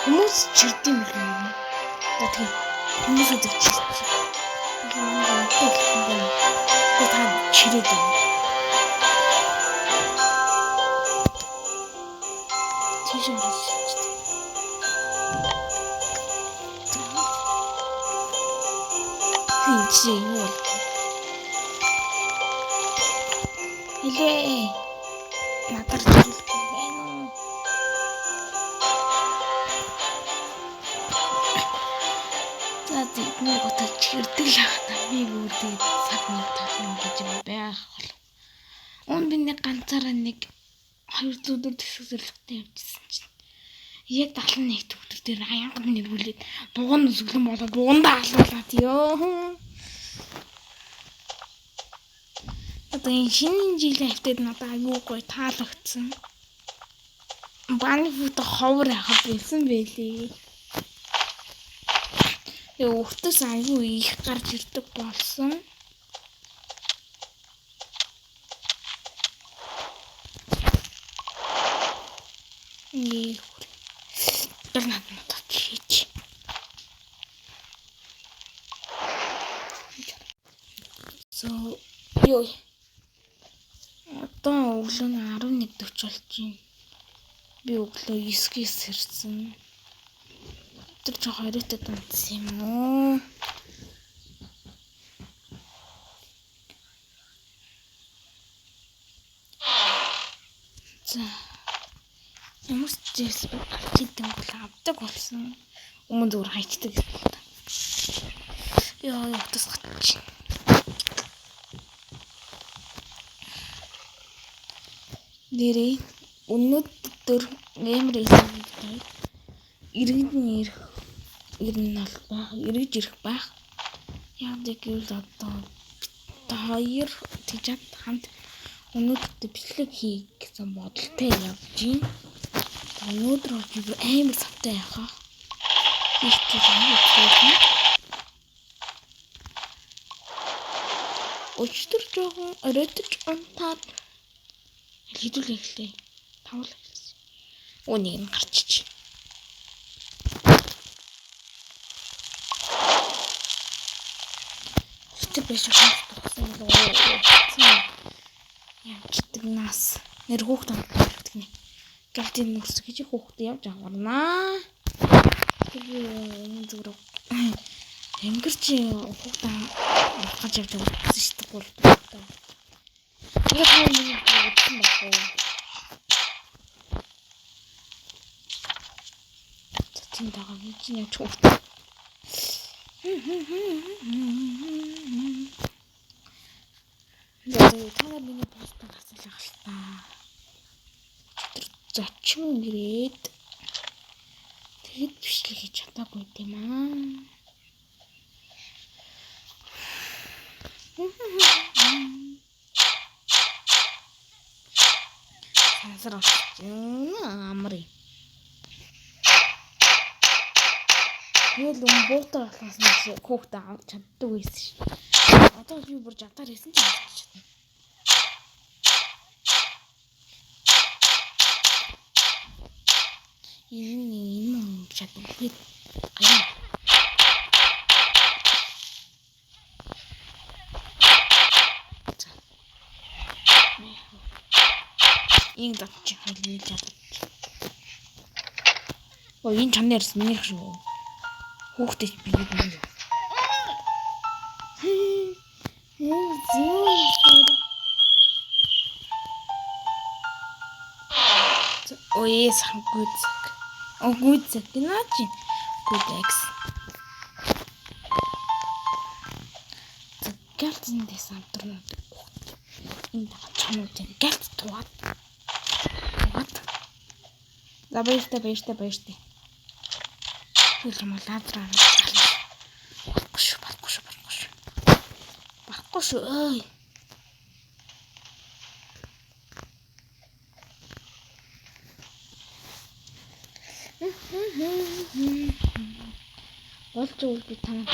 Хүмүүс чирдэг юм байна. Одоо тийм хүмүүс өдөр чирч. Би та чирээд байна. Тийш орж чирч. Хин чи юу бол? Илээ. Надаар чирлэхгүй байна уу? За тэдний готоо чирдэг л ахна. Би бүрдээ цаг нэг тална гэж юм байх бол. Уун би нэг ганцаараа нэг 200 өдөр төсөв зорилготой явжсэн чинь яг 71 өдөр дээр аянгад нэрвүүлээд буган өсөглөн болоод бугандаа алуулаад ёо. Одоо энэ шинэ жилийн хавтад надад аюу гоё таалагдсан. Баны фото ховор яхад байсан байлээ. Тэгээ өртөөс аюу их гарч ирдэг болсон. Нэг тэр надад хийж. So ёо. Одоо өглөө нь 11:40 болж байна. Би өглөө 9-ээс ирсэн. Тэр жоохон оройтод унтсан юм уу? За. Ямар ч зүйлс гарч идэв бол авдаг болсон. Өмнө зүгээр хайчдаг гэсэн л та. Йоо, утас гатч. Нэрээ өнөөдөр амар илүүтэй. Иргэд нь ирэх ер нь бол байх, эргэж ирэх байх. Яг гэвэл одоо хоёр тийжад хамт өнөөдөр бичлэг хий гэсэн бодолтой явж байна. Өнөөдөр бол би амар савтай яхаа. Их тийм амар. Өчтөр жоохон оройтож унтаад хэдүүл эхлэе. Тавал эхэлсэн. Өө нэг нь гарчиж. Өчтөр биш болсон болов уу? Явждаг нас. Нэр хүүхд онцлогддог нэ. Галтын нүрс гэж хүүхд явж аварнаа. Тэр би өмнө зүгээр ангирч хүүхд авах гэж явж байгаа гэсэн шүү дээ. Гурав. Ингээ та миний үзсэн байх уу? За тийм дагаа би чинь явж хүүхд. За та нар миний постыг гарсан л ах л та. Тэр зочин ирээд тэгэд бичлэг хийж чадаагүй юм аа. Сансар амар юм. Тэгэл өн буутай болохоос нь хүүхдээ авч чаддаг байсан шин. Одоо би бүр жадаар хийсэн ч авч чадна. Энэ юм чаддаг. Гаяа. За. Ийм датчих хайлж чаддаг. Ой энэ чамны ярьсан минийх шүү. Хүүхдээ би юм. Ой сангүйцэг. Огүйцэг гинаач. Гүдэкс. Гэлцэн дэс амтрнууд. Энэ чамууд гэлц тугаад. Тугаад. За баяртай баяртай баяртай. Хэл юм лазраа. Болохгүй шүү, болохгүй шүү, болохгүй шүү. Болохгүй шүү. Ой. Болж өгвөл би танад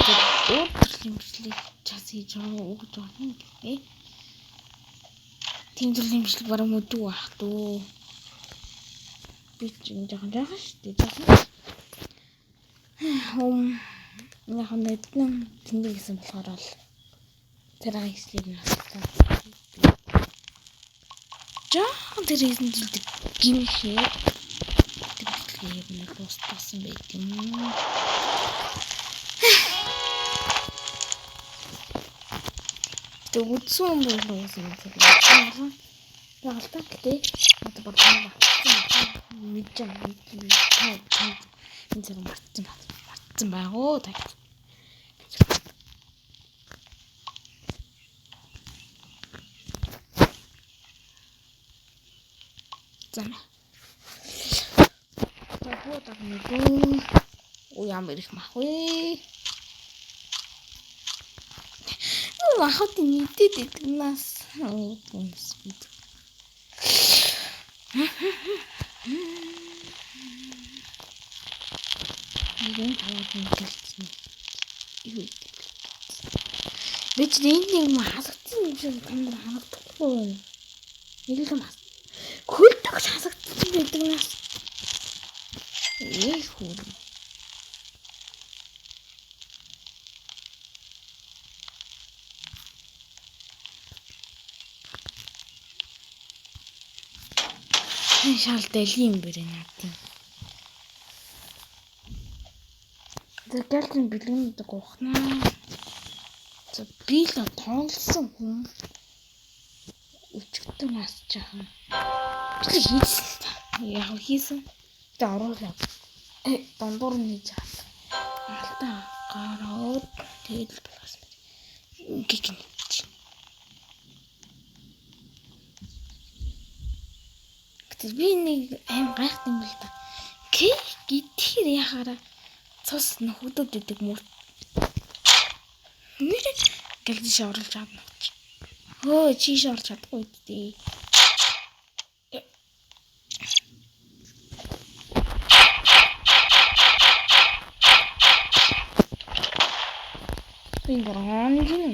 өөр төрлийн бичлэг час хийж байгаа өгч болно гэдэг. Тийм төрлийн бичлэг бараг мөдөг байх дөө. Би ч юм жоохон жоохон шүү дээ. Жоохон. Яг нэгэн тэндэг гэсэн болохоор л тэр хийслийг нь авсан. Жоохон тэр хийсэн зүйлд гимшээ. Тэр бичлэгийг нь дуустсан байт юм. Тэг үдсэн юм бол уус юм шиг. Ягалтай гэтээ одоо баг мэдэж байгаа. Энэ зэрэг мартсан байгуу та. За. Тахуу тахнаггүй. Оо ямар их мах вэ? Махад нийтэд идэгнаас. Хүмүүс бид. Нэгэн таваад мэдэлцсэн. Юу би ч энд нэг юм хасагдсан юм шиг танд харагдахгүй. Нэг л юм хөлдөг хасагдсан байдаг нас. Ээ хүү. Шал дали юм бэрэ наадын. За гэлтэн бэлгэнүүд гоохнаа. За би л тоглосон хүн өчигдөр нас жаахан бичлэг хийсэн л та. Яг хийсэн. Гэтэ оруулаа. Дундуур нь хийж алдаа гараад тэгээд л болгосон. Гик нь. Гэтэ би нэг аим гайхт юм л та. Кейк гэдгээр яхаараа цус нөхөдөд идэг мөр. Гэл тийш оруулж чадна. Хөө чийш орж чадахгүй дээ. Би гранжин.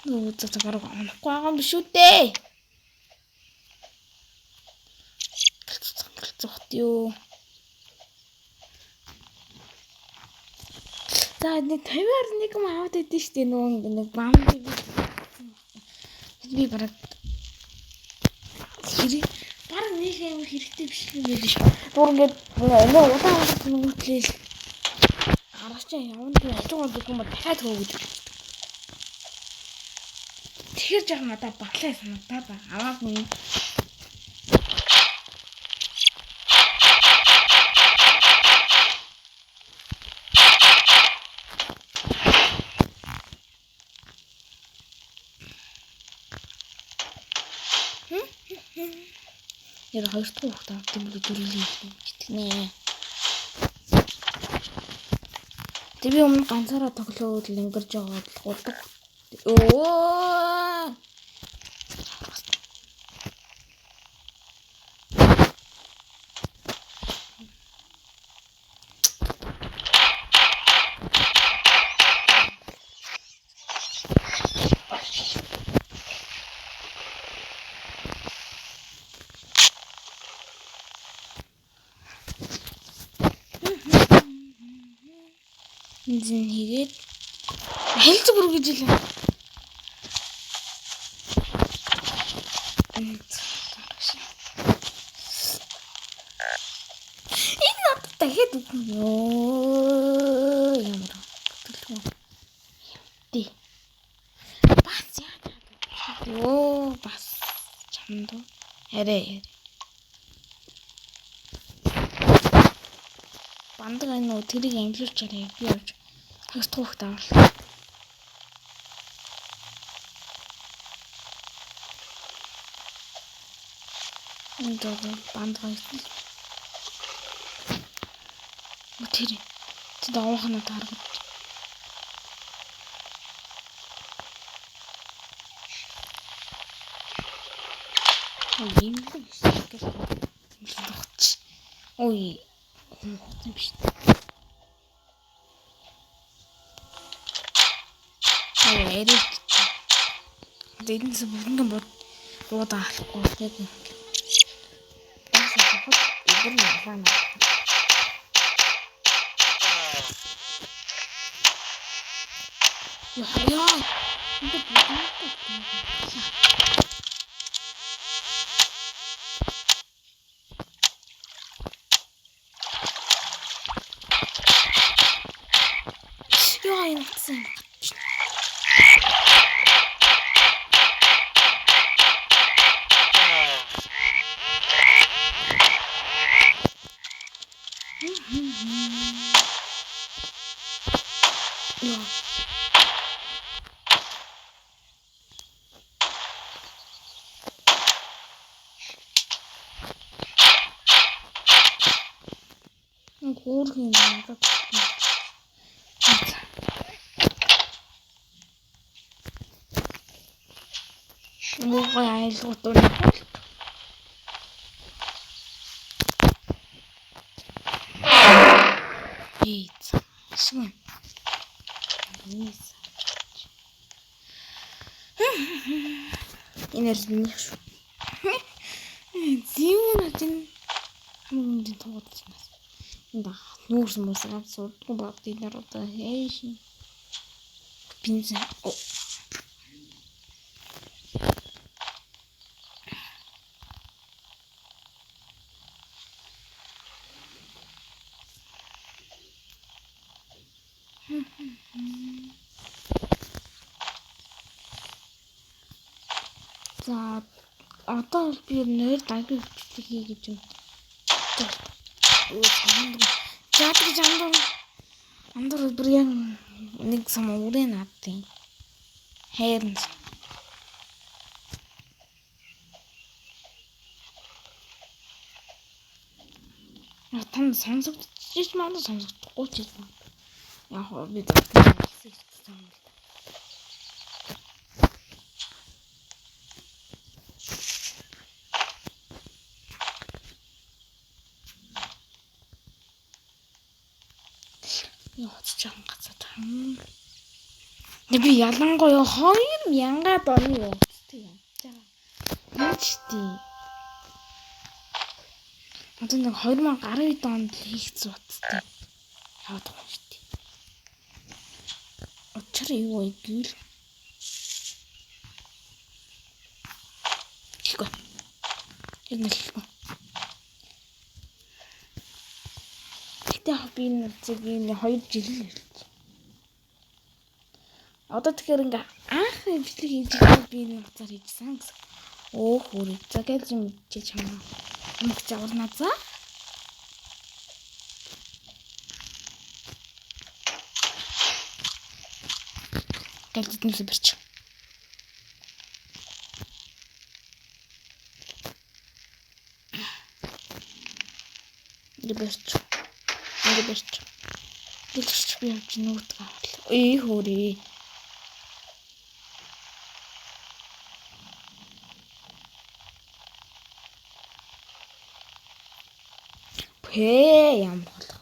Нөө за гараг онохгүй байгаа юм биш үү дээ. Гэлцэх юу. За нэг 50-аар нэг юм аваад идэв шүү дээ нөгөө нэг бамби би бараг хэрэг бараг нэг юм хэрэгтэй биш юм байл шүү. Дур ингээд нөө удаан хугацаанд нүгтлээл гаргачаа явна тийм альжиг болдог юм бол дахиад хөөгдөг. Тэгэхээр жаахан надад баглаа санагдаад аваад нэг Яг хоёр дахь хүүхд авд юм бол дөрвөлээ итгэнэ. Тэг би өмнө ганцаараа тоглоод л өнгөрж байгаа бол гурдаг. Өө. Энд хийгээд хэлц бүр гэж хэлээ. Энэ надад дахиад өгнө. Ямар хөтөлбөр. Тий. Бас яа. Йоо бас чамд. Арай. Бандаг энэ үү тэрийг амжилуулчаарай би явж хагас түүхт аварлаа. Энэ доо бандаг байсан. Тэр тэд авах нь таргаж. Ой юм л гэж юм. Ой юм биш. Арай. Одоо эднээс бүгднгэн буудаа алахгүй яг юм. Баасан хахад эдгээр нь алаана. Яа. Энд бүгднгэн. Яа, энэ утсан. Яа. Хөөрхөн юм надад. Муугай айлгууд нь. Ийц. Шүн. Ийц. Энэ л минийх шүү. Зүүн энэ хамгийн үнэтэй туудсан. Энд нүүрс мөс авч сурдгүй баг динер одоо хайш. Бензин. За одоо бол би нойр даггүй бичлэг хий гэж юм. За тэгж андуур бүр яг нэг сум үрээ наадیں۔ Хайрн. Тань сонсогдчих магадгүй сонсогдохгүй ч юм. Яг би зөвхөн хэлсэн юм л да. Яа гацаад юм. Би ялангуяа 2000-ад оны утастай юм. Энэ ч тийм. Одоо нэг 2012 онд л хийгдсэн утастай. Яваад байгаа юм шүү дээ. Учир юу вэ гэвэл хэлэхгүй. Энэ л хэлэхгүй. Гэтэ би энэ утсыг энэ 2 жил л хэлсэн. Одоо тэгэхээр ингээ анх бичлэг хийж байхдаа би энэ утсаар хийжсэн гэсэн. Өө хүрээ. За гэж юм чи чамаа. Амх жаварна за. Гэл диднээс барьч. Ингээ барьч. Ингээ барьч. Гэлч би явж нүүтг авал. Ээ хөөрэй. Пэ ямар болох.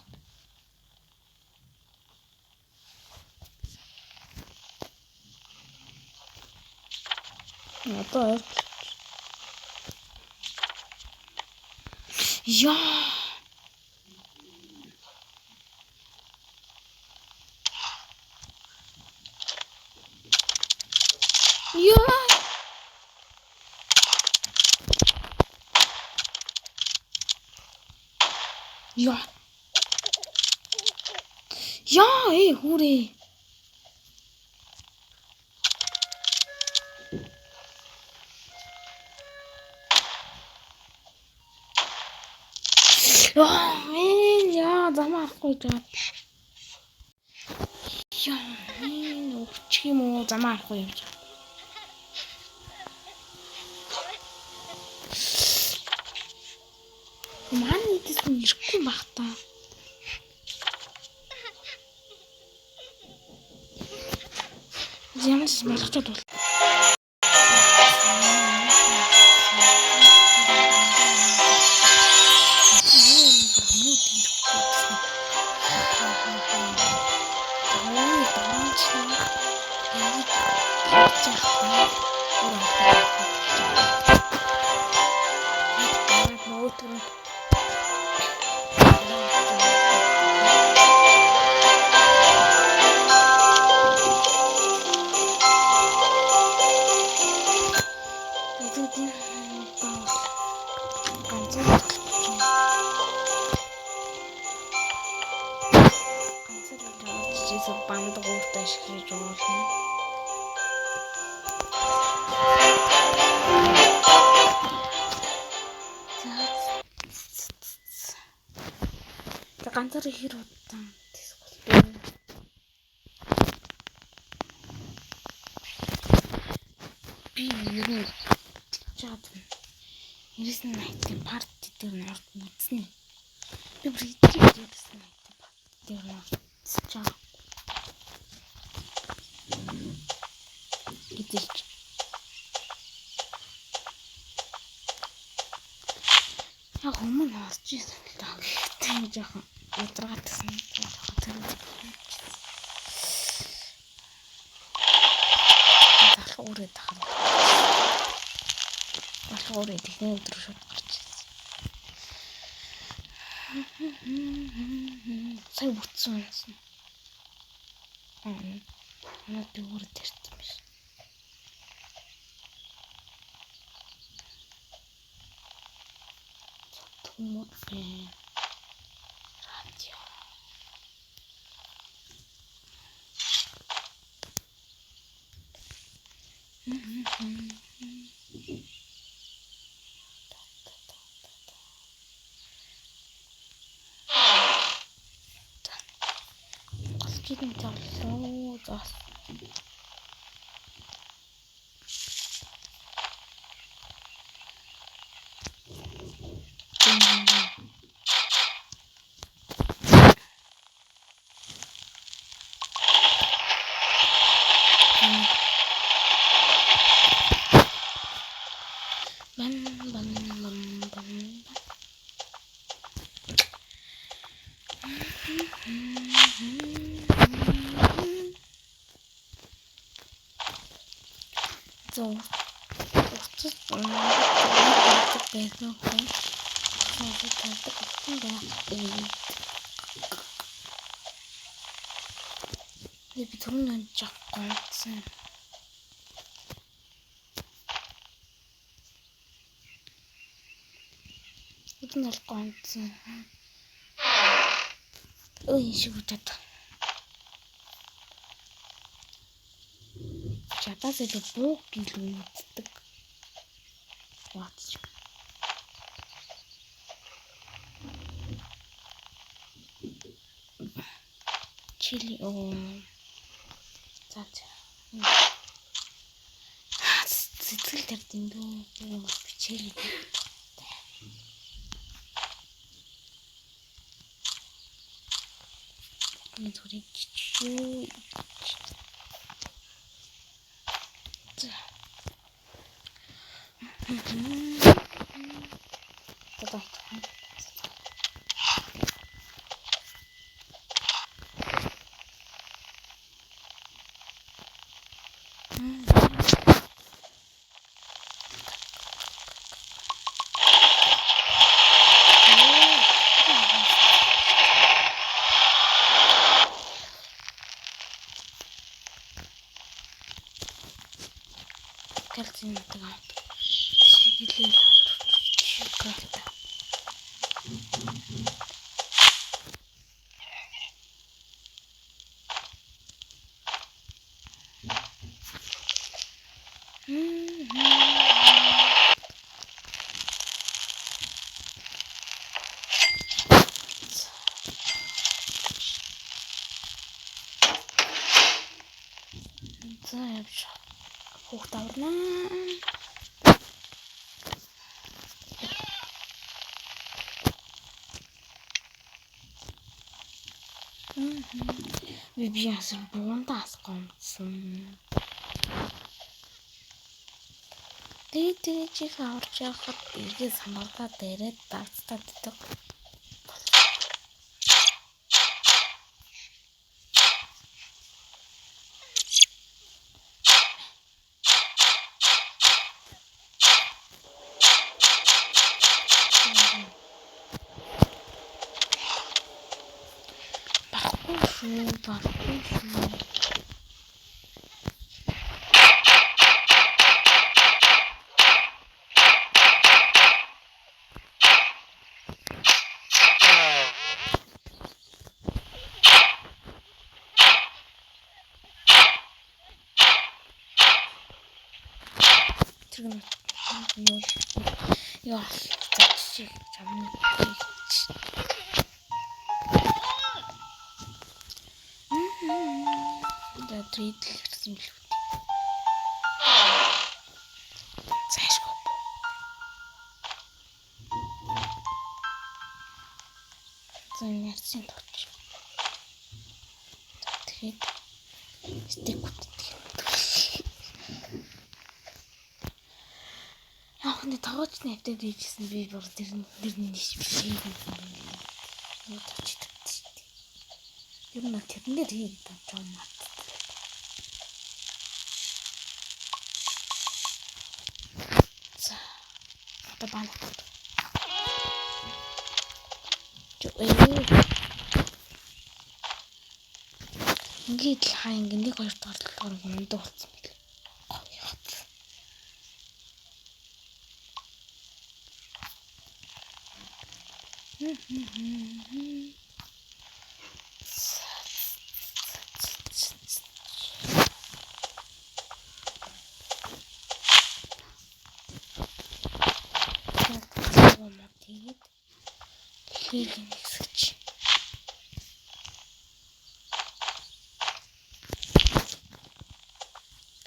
Одоо ойр. Яа. Яа. Яа. Яа, ээ хүүрээ. Яа, яа, замаа харахгүй жаа. Яа, энэ өгчих юм уу? Замаа харахгүй явж байгаа. Манай эдээс нь ирэхгүй байх та. Ямар ч болгочод бол. Нөгөөтг нь бандаг уурт ашиглаж болно. За ганцаар хэр удаан тэсгэл бэ? Би ер нь чад 99 Night-ийн part дээр нь орд үзсэн. Би бүр хэдий 99 Night-ийн part дээр нь орцож байгаа. Хэдийч. Яг өмнө орж ирсэн л даа. Гэхдээ жоохон ядаргаатсан. Жоохон тэр залхуу үрээд тахад. Залхуу үрээд эхний өдөр шууд гарч ирсэн. Сая бүтсэн юмсан. Аа. Би үрээд ирсэн биш. Түмүүд бэ. Радио. Голчид тоглоо. За. Бан бан бан бан. За уртас байсан хүн талдаг болсон байх үед би түрүүн жоо гомдсон. Үдэн бол гомдсон. Ой шиг үтээд. Чадаас илүү бууг илүү мэддэг. Ваач. Чили оо. За за. Сэтгэл тард юм дөө. Би бас бичээл. Энэ зүрийг чичүү. За. За. Кальцийн нутаг авдаг. Шигэлэл хоёр. За явж хүүхд аварнаа. Би яасан буундаас гомдсон. Тэгээд чих аварч явахад эргээ самбардаа дээрээ дагцтаад идэг. шүү, болохгүй шүү. Тэр нь яа зачиг чамны хийж. За трейд л ирсэн билүү. Цаашгүй. За ярьсан тооч. За тэгээд стек бүтдэг. Яг нь тоочны апдейт хийжсэн би бүр тэр нь биш юм. Нэг тооч тавьчихсан шүү дээ. Ер нь тэрэн дээр хийгээд байгаа юм мат. За. Одоо бан. Ингээд л хаа ингэ 1 2 дахь болохоор ундаг болсон байл. Тэгээд лиг нэгсгэж.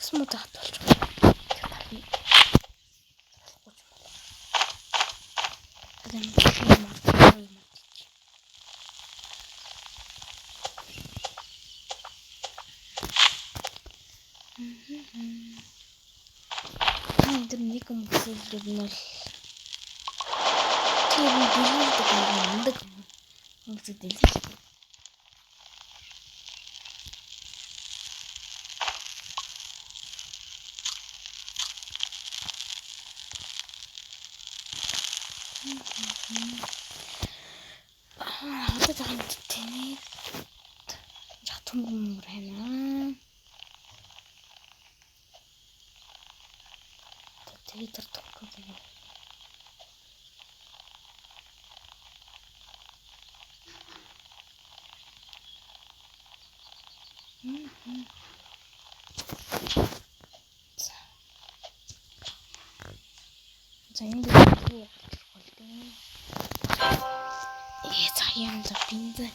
Смут хатуулж байна. Тэр тарны. Болохгүй юм байна. Тэгээд юм мод. Энэ тэр нэг юм зүйл нь бол тэр дэлгэрдэг юм ундаг юм зүйл л. Аа, одоо жаахан тэнэ. Жах түмгүр байна. Тэгээд тэр түмгүр байна. За. За энэ дээр юу болох вэ? Ээ за юм за бинзэ.